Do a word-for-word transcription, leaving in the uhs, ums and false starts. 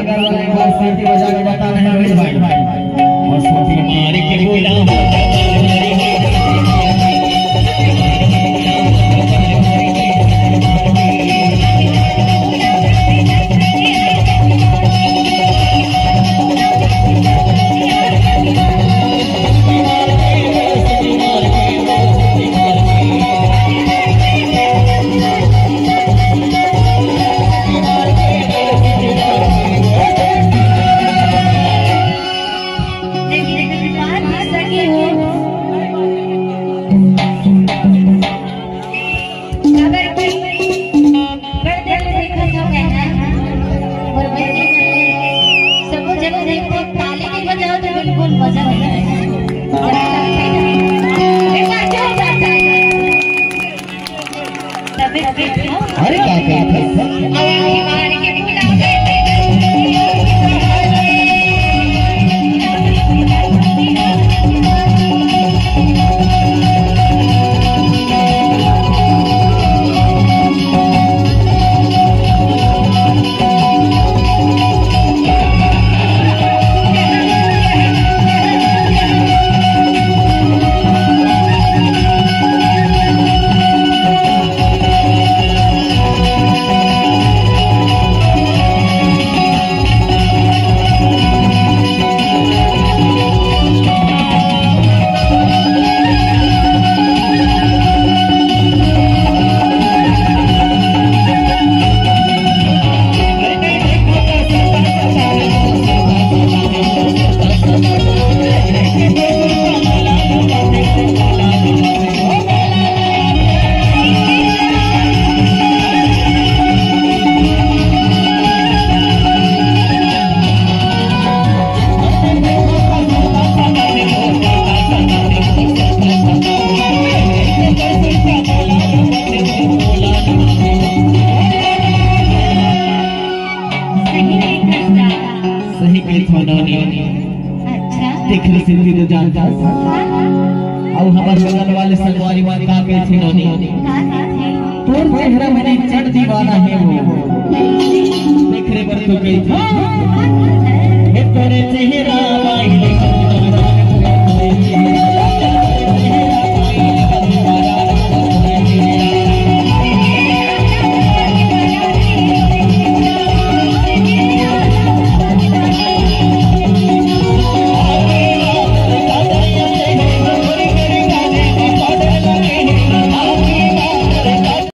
एक बार सीटी बजा के बताना है रोहित भाई। और सीटी मार के बोला। अगर कोई बड़े दिल से देखत हो कहना, और बड़े दिल से सबको जब देखो, ताली नहीं बजाओ तो बिल्कुल मजा नहीं आएगा। एक बार जोरदार ताली। तबीयत ठीक है? अरे क्या बात है। सही कहे थो नोनी। अच्छा। देख रे सिद्धि तो जानता। हाँ, हाँ। अब हमारे बगल वाले संगवारी मन का कहे थे नोनी। का कहे थे? तोर चेहरा मेरी चढ़ दीवाना है वो। देख रे पर तो कही था। हाँ, हाँ। हे तोरे चेहरा वाली